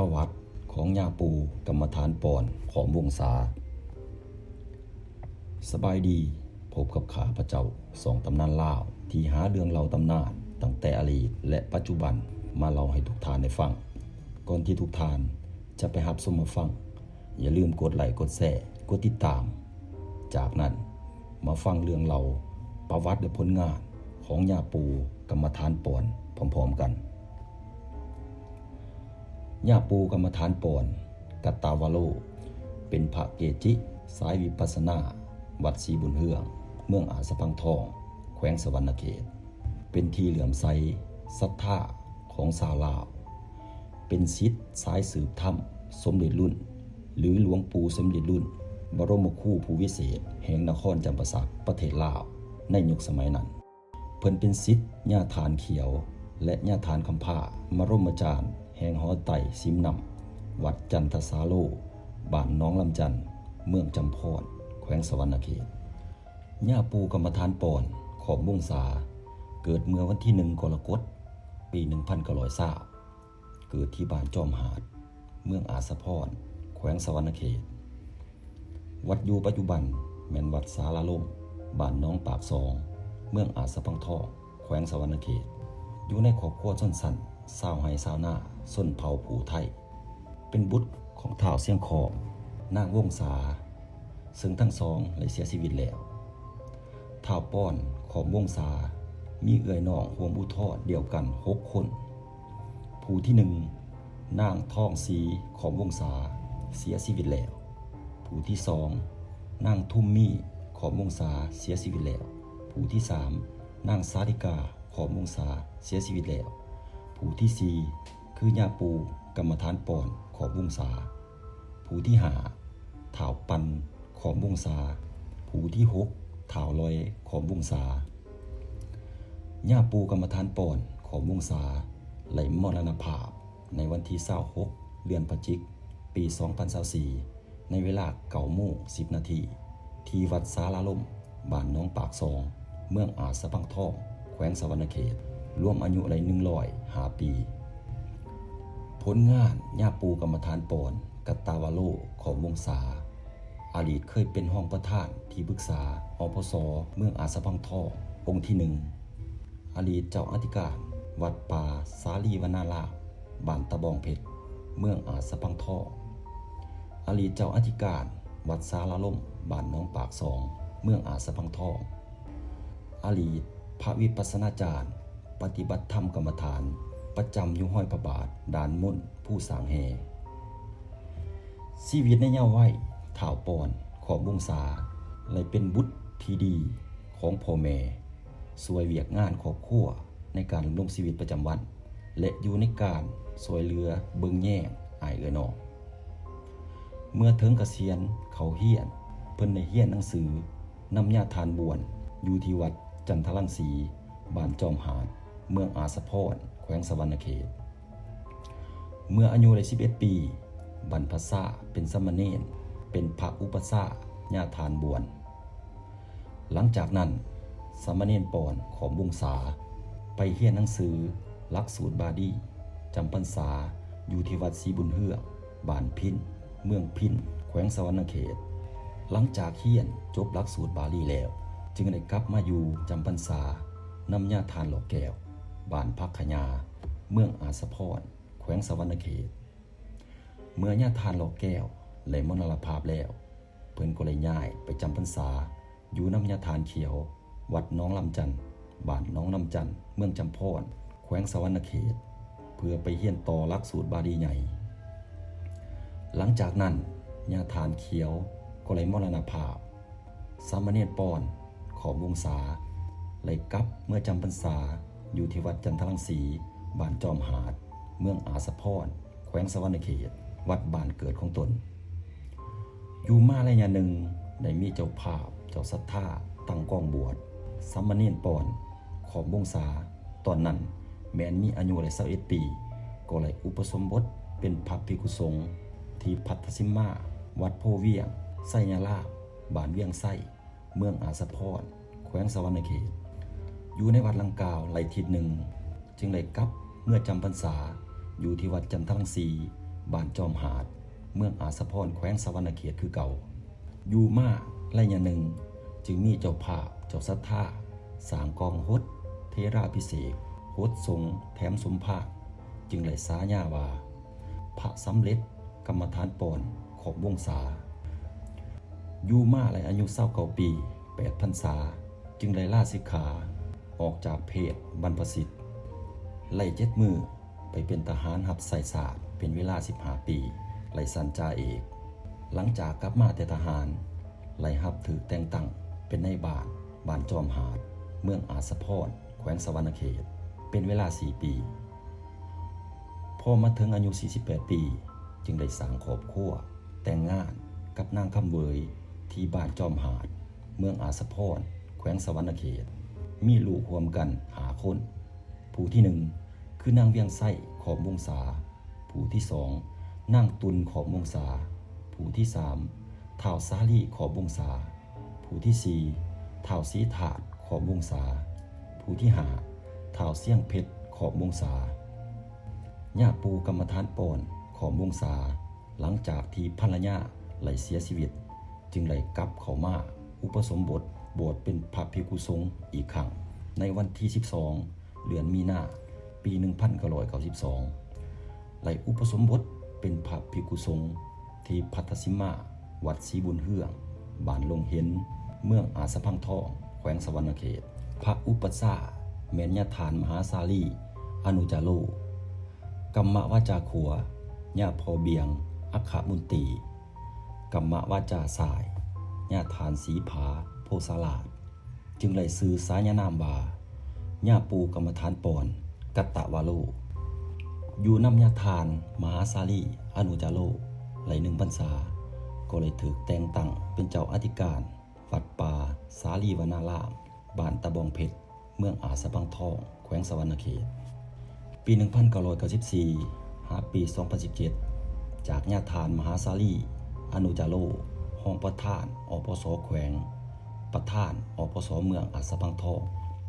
ປະຫວັດຂອງຍ່າປູ່ກຳມະຖານປອນ ຂອມວົງສາ. ສະບາຍດີ, ພົບກັບຂ້າພະເຈົ້າ ສອງຕຳນານລາວ ທີ່ຫາເລື່ອງເລົ່າຕຳນານຕັ້ງແຕ່ອະດີດ ແລະ ປັດຈຸບັນ ມາເລົ່າໃຫ້ທຸກທ່ານໄດ້ຟັງ. ກ່ອນທີ່ທຸກທ່ານຈະໄປຮັບຊົມຮັບຟັງ, ຢ່າລືມກົດໄລ, ກົດແຊ, ກົດຕິດຕາມ. ຈາກນັ້ນ ມາຟັງເລື່ອງເລົ່າປະຫວັດ ແລະ ຜົນງານຂອງຍ່າປູ່ກຳມະຖານປອນພ້ອມໆກັນ. ຍ່າປູ່ກຳມະຖານປອນ ກັດຕາວາໂລ ເປັນພະເກຈິສາຍວິປັດສະນາ ວັດສີບຸນເຮືອງ ເມືອງອາດສະພັງທອງ ແຂວງສະຫວັນນະເຂດ. ເປັນທີ່ເຫຼື້ອມໃສສັດທາຂອງຊາວລາວ, ເປັນສິດສາຍສືບທຳສົມເດັດລຸນ ຫຼື ຫຼວງປູ່ສົມເດັດລຸນ ບະລົມຄູຜູ້ວິເສດ ແຫ່ງນະຄອນຈຳປາສັກ ປະເທດລາວ ໃນຍຸກສະໄໝນັ້ນ. ເພິ່ນເປັນສິດຍ່າທ່ານຂຽວ ແລະ ຍ່າທ່ານຄຳພາ ມະລົມມາຈານ ແຫ່ງຫໍໄຕ້ສິມນຳ ວັດຈັນທະສາໂລ ບ້ານໜອງລຳຈັນ ເມືອງຈຳພອນ ແຂວງສະຫວັນນະເຂດ. ຍ່າປູ່ກຳມະຖານປອນ ຂອມວົງສາ ເກີດເມື່ອວັນທີໜຶ່ງ ກໍລະກົດ ປີໜຶ່ງພັນເກົ້າຮ້ອຍຊາວ ເກີດທີ່ບ້ານຈອມຫາດ ເມືອງອາດສະພອນ ແຂວງສະຫວັນນະເຂດ. ວັດຢູ່ປັດຈຸບັນແມ່ນວັດສາລາລົມ ບ້ານໜອງປາກສອງ ເມືອງອາດສະພັງທອງ ແຂວງສະຫວັນນະເຂດ. ຢູ່ໃນຄອບຄົວຊົນຊັ້ນຊາວໄຮ່ຊາວນາ ຊົນເຜົ່າຜູ້ໄທ. ເປັນບຸດຂອງທ້າວຊຽງຂອງ ນາງວົງສາ ເຊິ່ງທັງສອງໄດ້ເສຍຊີວິດແລ້ວ. ທ້າວປອນ ຂອມວົງສາ ມີເອື້ອຍນ້ອງຮ່ວມອຸທອນດຽວກັນຫົກຄົນ. ຜູ້ທີໜຶ່ງ ນາງທອງສີ ຂອມວົງສາ ເສຍຊີວິດແລ້ວ. ຜູ້ທີສອງ ນາງທຸມມີ ຂອມວົງສາ ເສຍຊີວິດແລ້ວ. ຜູ້ທີສາມ ນາງສາລິກາ ຂອມວົງສາ ເສຍຊີວິດແລ້ວ. ຜູ້ທີສີ່ ຄືຍ່າປູ່ກຳມະຖານປອນ ຂອມວົງສາ. ຜູ້ທີຫ້າ ທ້າວປັນ ຂອມວົງສາ. ຜູ້ທີຫົກ ທ້າວລອຍ ຂອມວົງສາ. ຍ່າປູ່ກຳມະຖານປອນ ຂອມວົງສາ ໄດ້ມໍລະນະພາບໃນວັນທີຊາວຫົກ ເດືອນພະຈິກ ປີສອງພັນຊາວສີ່ ໃນເວລາເກົ້າໂມງສິບນາທີ ທີ່ວັດສາລາລົມ ບ້ານໜອງປາກສອງ ເມືອງອາດສະພັງທອງ ແຂວງສະຫວັນນະເຂດ, ລວມອາຍຸໄດ້ໜຶ່ງຮ້ອຍຫ້າປີ. ຜົນງານ ຍ່າປູ່ກຳມະຖານປອນ ກັດຕາວາໂລ ຂອງວົງສາ, ອະດີດເຄີຍເປັນຮອງປະທານທີ່ປຶກສາ ອພສ ເມືອງອາດສະພັງທອງ ອົງທີໜຶ່ງ, ອະດີດເຈົ້າອະທິການວັດປ່າສາລີວະນາລາມ ບ້ານຕະບອງເພັດ ເມືອງອາດສະພັງທອງ, ອະດີດເຈົ້າອະທິການວັດສາລາລົມ ບ້ານໜອງປາກສອງ ເມືອງອາດສະພັງທອງ, ອະດີດພະວິປັດສະນາຈານ ປະຕິບັດທຳກຳມະຖານ ປະຈຳຢູ່ຮອຍພະບາດ ດ່ານມົນ ພູສ້າງແຮ່. ຊີວິດໃນຍາມໄວ ທ້າວປອນ ຂອງວົງສາ ໄດ້ເປັນບຸດທີ່ດີຂອງພໍ່ແມ່, ຊ່ວຍວຽກງານຄອບຄົວໃນການດຳລົງຊີວິດປະຈຳວັນ ແລະ ຢູ່ໃນການຊ່ວຍເຫຼືອເບິ່ງແຍງອ້າຍເອື້ອຍນ້ອງ. ເມື່ອເຖິງກະສຽນເຂົ້າຮຽນ, ເພິ່ນໄດ້ຮຽນໜັງສືນຳຍາທ່ານບວນ ຢູ່ທີ່ວັດຈັນທະລັງສີ ບ້ານຈອມຫາດ ເມືອງອາດສະພອນ ແຂວງສະຫວັນນະເຂດ. ເມື່ອອາຍຸໄດ້ສິບເອັດປີ, ບັນພະຊາເປັນສາມະເນນ, ເປັນພະອຸປະຊາຍາທ່ານບວນ. ຫຼັງຈາກນັ້ນ, ສາມະເນນປອນ ຂອງວົງສາ ໄປຮຽນໜັງສືຫຼັກສູດບາລີ ຈຳພັນສາ ຢູ່ທີ່ວັດສີບຸນເຮືອງ ບ້ານພິນ ເມືອງພິນ ແຂວງສະຫວັນນະເຂດ. ຫຼັງຈາກຮຽນຈົບຫຼັກສູດບາລີແລ້ວ, ຈຶ່ງໄດ້ກັບມາຢູ່ຈຳພັນສານຳຍາທ່ານຫຼອກແກ້ວ ບ້ານຜັກຂະຫຍ້າ ເມືອງອາດສະພອນ ແຂວງສະຫວັນນະເຂດ. ເມື່ອຍາທ່ານຫຼອກແກ້ວໄດ້ມໍລະນະພາບແລ້ວ, ເພິ່ນກໍໄດ້ຍ້າຍໄປຈຳພັນສາຢູ່ນຳຍາທ່ານຂຽວ ວັດໜອງລຳຈັນ, ບ້ານໜອງລຳຈັນ, ເມືອງຈຳພອນ, ແຂວງສະຫວັນນະເຂດ, ເພື່ອໄປຮຽນຕໍ່ຫຼັກສູດບາລີໃຫຍ່. ຫຼັງຈາກນັ້ນ, ຍາທ່ານຂຽວກໍໄດ້ມໍລະນະພາບ. ສາມະເນນປອນ ຂອງວົງສາ ໄດ້ກັບເມືອຈຳພັນສາຢູ່ທີ່ວັດຈັນທະລັງສີ ບ້ານຈອມຫາດ ເມືອງອາດສະພອນ ແຂວງສະຫວັນນະເຂດ, ວັດບ້ານເກີດຂອງຕົນ. ຢູ່ມາໄລຍະໜຶ່ງ ໄດ້ມີເຈົ້າພາບ ເຈົ້າສັດທາຕັ້ງກອງບວດ. ສາມະເນນປອນ ຂອງວົງສາ ຕອນນັ້ນແມ່ນມີອາຍຸໄດ້ຊາວເອັດປີ, ກໍໄດ້ອຸປະສົມບົດເປັນພະພິກຂຸສົງທີ່ພັດທະສິມມາ ວັດໂພວຽງ ໄຊຍາລາມ ບ້ານວຽງໄຊ ເມືອງອາດສະພອນ ແຂວງສະຫວັນນະເຂດ. ຢູ່ໃນວັດດັ່ງກ່າວໄດ້ທິດໜຶ່ງ, ຈຶ່ງໄດ້ກັບເມືອຈຳພັນສາຢູ່ທີ່ວັດຈັນທະລັງສີ ບ້ານຈອມຫາດ ເມືອງອາດສະພອນ ແຂວງສະຫວັນນະເຂດຄືເກົ່າ. ຢູ່ມາໄລຍະໜຶ່ງ ຈຶ່ງມີເຈົ້າພາບເຈົ້າສັດທາສ້າງກອງຫົດເຖຣາພິເສກ, ຫົດສົງແຖມສົມພານ, ຈຶ່ງໄດ້ສາຍາວ່າ ພະສຳເລັດກຳມະຖານປອນຂອບວົງສາ. ຢູ່ມາໄດ້ອາຍຸຊາວເກົ້າປີ ແປດພັນສາ ຈຶ່ງໄດ້ລາສິກຂາອອກຈາກເພດບັນພະສິດ, ໄລ່ເຈັດມື້ ໄປເປັນທະຫານຮັບໃຊ້ຊາດເປັນເວລາສິບຫ້າປີ ໄດ້ຊັ້ນຈ່າເອກ. ຫຼັງຈາກກັບມາແຕ່ທະຫານ ໄດ້ຮັບຖືກແຕ່ງຕັ້ງເປັນນາຍບ້ານ ບ້ານຈອມຫາດ ເມືອງອາດສະພອນ ແຂວງສະຫວັນນະເຂດ ເປັນເວລາສີ່ປີ. ພໍມາເຖິງອາຍຸສີ່ສິບແປດປີ ຈຶ່ງໄດ້ສ້າງຄອບຄົວ ແຕ່ງງານກັບນາງຄຳເຫວີຍ ທີ່ບ້ານຈອມຫາດ ເມືອງອາດສະພອນ ແຂວງສະຫວັນນະເຂດ, ມີລູກຮ່ວມກັນຫ້າຄົນ. ຜູ້ທີໜຶ່ງ ຄືນາງວຽງໄຊ ຂອບວົງສາ, ຜູ້ທີສອງ ນາງຕຸນ ຂອບວົງສາ, ຜູ້ທີສາມ ທ້າວສາລີ ຂອບວົງສາ, ຜູ້ທີສີ່ ທ້າວສີທາດ ຂອບວົງສາ, ຜູ້ທີຫ້າ ທ້າວສຽງເພັດ ຂອບວົງສາ. ຍາປູ່ກຳມະຖານປອນ ຂອບວົງສາ ຫຼັງຈາກທີ່ພັນລະຍາໄດ້ເສຍຊີວິດ ຈຶ່ງໄດ້ກັບເຂົ້າມາອຸປະສົມບົດ ບວດເປັນພະພິກຂຸສົງອີກຄັ້ງ ໃນວັນທີສິບສອງ ເດືອນມີນາ ປີໜຶ່ງພັນເກົ້າຮ້ອຍເກົ້າສິບສອງ ໄດ້ອຸປະສົມບົດເປັນພະພິກຂຸສົງ ທີ່ພັດທະສິມມາ ວັດສີບຸນເຮືອງ ບ້ານລົງເຫັນ ເມືອງອາດສະພັງທອງ ແຂວງສະຫວັນນະເຂດ. ພະອຸປັດຊາແມ່ນຍາທ່ານມະຫາສາລີ ອະນຸຈາໂລ, ກຳມະວາຈາຂວາ ຍາພໍ່ບຽງ ອັກຂະມົນຕີ, ກຳມະວາຈາຊ້າຍ ຍາທ່ານສີຜາ ໂພສາລາດ, ຈຶ່ງໄດ້ຊື່ສາຍານາມວ່າ ຍາປູ່ກຳມະຖານປອນ ກັດຕະວາໂລ. ຢູ່ນຳຍາທ່ານມະຫາສາລີ ອະນຸຈາໂລ ໄດ້ໜຶ່ງພັນສາ ກໍໄດ້ຖືກແຕ່ງຕັ້ງເປັນເຈົ້າອະທິການວັດປ່າສາລີວະນາລາມ ບ້ານຕະບອງເພັດ ເມືອງອາດສະພັງທອງ ແຂວງສະຫວັນນະເຂດ. ປີໜຶ່ງພັນເກົ້າຮ້ອຍເກົ້າສິບສີ່ ຫາປີສອງພັນສິບເຈັດ ຈາກຍາທ່ານມະຫາສາລີ ອະນຸຈາໂລ ຮອງປະທານ ອປສ ແຂວງ, ປະທານ ອປສ ເມືອງອາດສະພັງທອງ.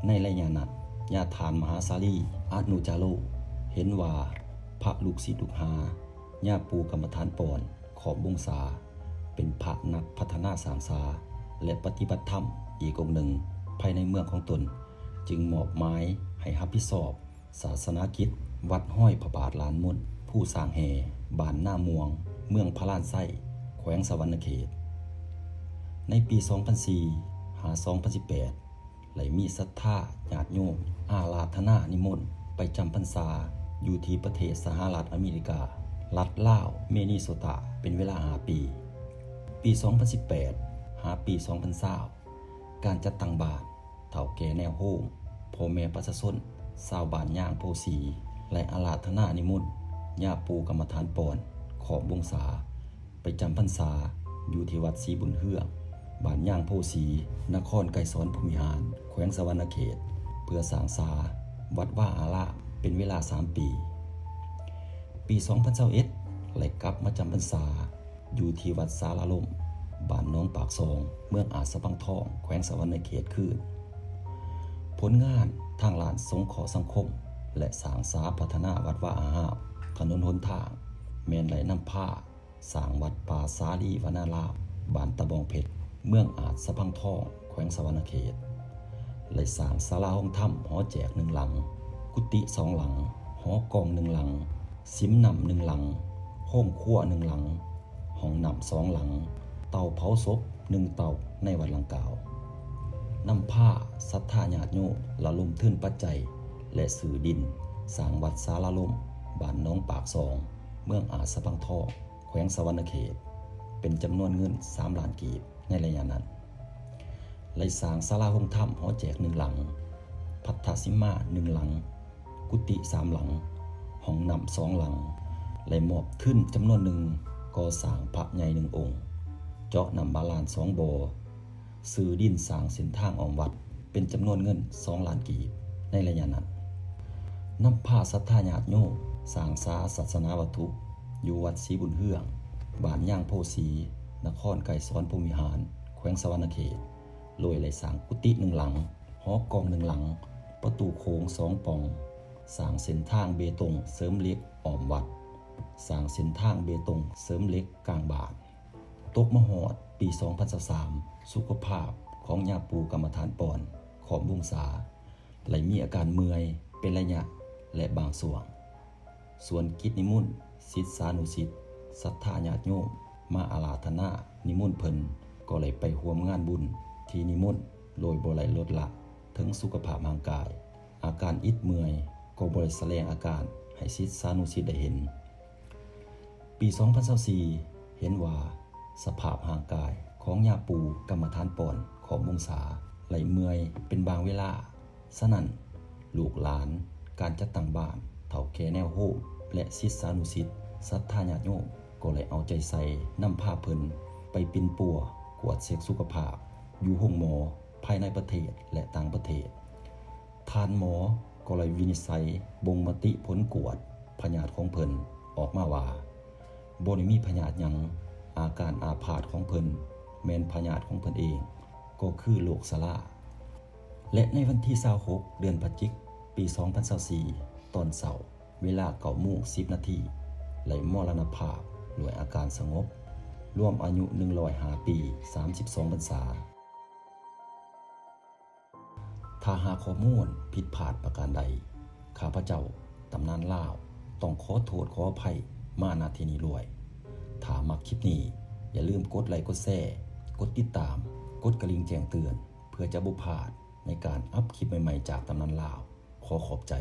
ໃນໄລຍະນັ້ນ ຍາທ່ານມະຫາສາລີ ອະນຸຈາໂລ ເຫັນວ່າພະລູກສິດລູກຫາ ຍາປູ່ກຳມະຖານປອນ ຂອບວົງສາ ເປັນພະນັກພັດທະນາສ້າງສາ ແລະ ປະຕິບັດທຳອີກອົງໜຶ່ງພາຍໃນເມືອງຂອງຕົນ, ຈຶ່ງມອບໝາຍໃຫ້ຮັບຜິດຊອບສາສະໜາກິດວັດຮອຍພະບາດລານມົນ ພູຊ້າງແຮ່ ບ້ານນາມ່ວງ ເມືອງພະລານໄຊ ແຂວງສະຫວັນນະເຂດ. ໃນປີສອງພັນສີ່ ຫາ ສອງພັນສິບແປດ ໄດ້ມີສັດທາຍາດໂຍມອາລາທະນານິມົນໄປຈຳພັນສາຢູ່ທີ່ປະເທດສະຫະລັດອາເມລິກາ, ລັດລາວ ເມນີໂຊຕາ ເປັນເວລາຫ້າປີ. ປີສອງພັນສິບແປດ ຫາປີສອງພັນຊາວ ການຈັດຕັ້ງບ້ານ, ເຖົ້າແກ່ແນວໂຮມ, ພໍ່ແມ່ປະຊາຊົນຊາວບ້ານຍາງໂພສີ ໄດ້ອາລາທະນານິມົນຍາປູ່ກຳມະຖານປອນ ຂອບວົງສາ ໄປຈຳພັນສາຢູ່ທີ່ວັດສີບຸນເຮືອງ ບ້ານຍາງໂພສີ ນະຄອນໄກສອນພົມວິຫານ ແຂວງສະຫວັນນະເຂດ ເພື່ອສ້າງສາວັດວາອາລາມເປັນເວລາສາມປີ. ປີສອງພັນຊາວເອັດ ໄດ້ກັບມາຈຳພັນສາຢູ່ທີ່ວັດສາລາລົມ ບ້ານໜອງປາກຊ່ອງ ເມືອງອາດສະພັງທອງ ແຂວງສະຫວັນນະເຂດຄືນ. ຜົນງານທາງດ້ານສົງເຄາະສັງຄົມ ແລະ ສ້າງສາພັດທະນາວັດວາອາຮາມ, ຖະໜົນຫົນທາງ ແມ່ນໄດ້ນຳພາ ສ້າງວັດປ່າສາລີວະນາລາມ ບ້ານຕະບອງເພັດ ເມືອງອາດສະພັງທອງ ແຂວງສະຫວັນນະເຂດ, ໄດ້ສ້າງສາລາໂຮງທຳຫໍແຈກໜຶ່ງຫຼັງ, ກຸຕິສອງຫຼັງ, ຫໍກອງໜຶ່ງຫຼັງ, ສິມນ້ຳໜຶ່ງຫຼັງ, ໂຮງຄົວໜຶ່ງຫຼັງ, ຫ້ອງນ້ຳສອງຫຼັງ, ເຕົາເຜົາສົບໜຶ່ງເຕົາໃນວັດດັ່ງກ່າວ. ນຳພາສັດທາຍາດໂຍມລະດົມທຶນປັດໄຈ ແລະ ຊື້ດິນສ້າງວັດສາລາລົມ ບ້ານໜອງປາກຊ່ອງ ເມືອງອາດສະພັງທອງ ແຂວງສະຫວັນນະເຂດ ເປັນຈຳນວນເງິນສາມລ້ານກີບໃນໄລຍະນັ້ນ, ໄດ້ສ້າງສາລາໂຮງທຳຫໍແຈກໜຶ່ງຫຼັງ, ພັດທະສິມມາໜຶ່ງຫຼັງ, ກຸຕິສາມຫຼັງ, ຫ້ອງນ້ຳສອງຫຼັງ, ໄດ້ມອບທຶນຈຳນວນໜຶ່ງກໍ່ສ້າງພະໃຫຍ່ໜຶ່ງອົງ, ເຈາະນ້ຳບາດານສອງບໍ່, ຊື້ດິນສ້າງເສັ້ນທາງອ້ອມວັດເປັນຈຳນວນເງິນສອງລ້ານກີບໃນໄລຍະນັ້ນ. ນຳພາສັດທາຍາດໂຍມສ້າງສາສາສະໜາວັດຖຸຢູ່ວັດສີບຸນເຮືອງ, ບ້ານຍາງໂພສີ, ນະຄອນໄກສອນພົມວິຫານ, ແຂວງສະຫວັນນະເຂດ, ໂດຍໄດ້ສ້າງກຸຕິໜຶ່ງຫຼັງ, ຫໍກອງໜຶ່ງຫຼັງ, ປະຕູໂຂງສອງປ່ອງ, ສ້າງເສັ້ນທາງເບຕົງເສີມເຫຼັກອ້ອມວັດ, ສ້າງເສັ້ນທາງເບຕົງເສີມເຫຼັກກາງບ້ານ. ຕົກມາຮອດປີສອງພັນຊາວສາມ ສຸຂະພາບຂອງຍາປູກຳມະຖານປອນ ຂອບວົງສາ ໄດ້ມີອາການເມື່ອຍເປັນໄລຍະ ແລະ ບາງຊ່ວງ. ສ່ວນກິດນິມົນສິດສານຸສິດ, ສັດທາຍາດໂຍມມາອາລາທະນານິມົນເພິ່ນ ກໍໄດ້ໄປຮ່ວມງານບຸນທີ່ນິມົນໂດຍບໍ່ໄດ້ລົດລະເຖິງສຸຂະພາບຮ່າງກາຍ. ອາການອິດເມື່ອຍກໍບໍ່ໄດ້ສະແດງອາການໃຫ້ສິດສານຸສິດໄດ້ເຫັນ. ປີສອງພັນຊາວສີ່ ເຫັນວ່າສະພາບຮ່າງກາຍຂອງຍາປູກຳມະຖານປອນ ຂອບວົງສາ ໄດ້ເມື່ອຍເປັນບາງເວລາ. ສະນັ້ນ, ລູກຫຼານ, ການຈັດຕັ້ງບ້ານ, ເຖົ້າແກ່ແນວໂຮມ ແລະ ສິດສານຸສິດ, ສັດທາຍາດໂຍມ ກໍໄດ້ເອົາໃຈໃສ່ນຳພາເພິ່ນໄປປິ່ນປົວກວດເຊັກສຸຂະພາບຢູ່ໂຮງໝໍພາຍໃນປະເທດ ແລະ ຕ່າງປະເທດ. ທ່ານໝໍກໍໄດ້ວິນິດໄສບົ່ງມະຕິຜົນກວດພະຍາດຂອງເພິ່ນອອກມາວ່າ ບໍ່ໄດ້ມີພະຍາດຫຍັງ, ອາການອາພາດຂອງເພິ່ນແມ່ນພະຍາດຂອງເພິ່ນເອງ, ກໍຄືໂລກຊະລາ. ແລະ ໃນວັນທີຊາວຫົກ ເດືອນພະຈິກ ປີສອງພັນຊາວສີ່ ຕອນເຊົ້າ ເວລາເກົ້າໂມງສິບນາທີ ໄດ້ມໍລະນະພາບດ້ວຍອາການສະຫງົບ, ລວມອາຍຸໜຶ່ງຮ້ອຍຫ້າປີ ສາມສິບສອງພັນສາ. ຖ້າຫາກຂໍ້ມູນຜິດພາດປະການໃດ, ຂ້າພະເຈົ້າ ຕຳນານລາວ ຕ້ອງຂໍໂທດຂໍອະໄພມາ ນະ ທີ່ນີ້ດ້ວຍ. ຖ້າມັກຄລິບນີ້, ຢ່າລືມກົດໄລ, ກົດແຊ, ກົດຕິດຕາມ, ກົດກະລິ່ງແຈ້ງເຕືອນ ເພື່ອຈະບໍ່ພາດໃນການອັບຄລິບໃໝ່ໆ ຈາກຕຳນານລາວ. ຂໍຂອບໃຈ.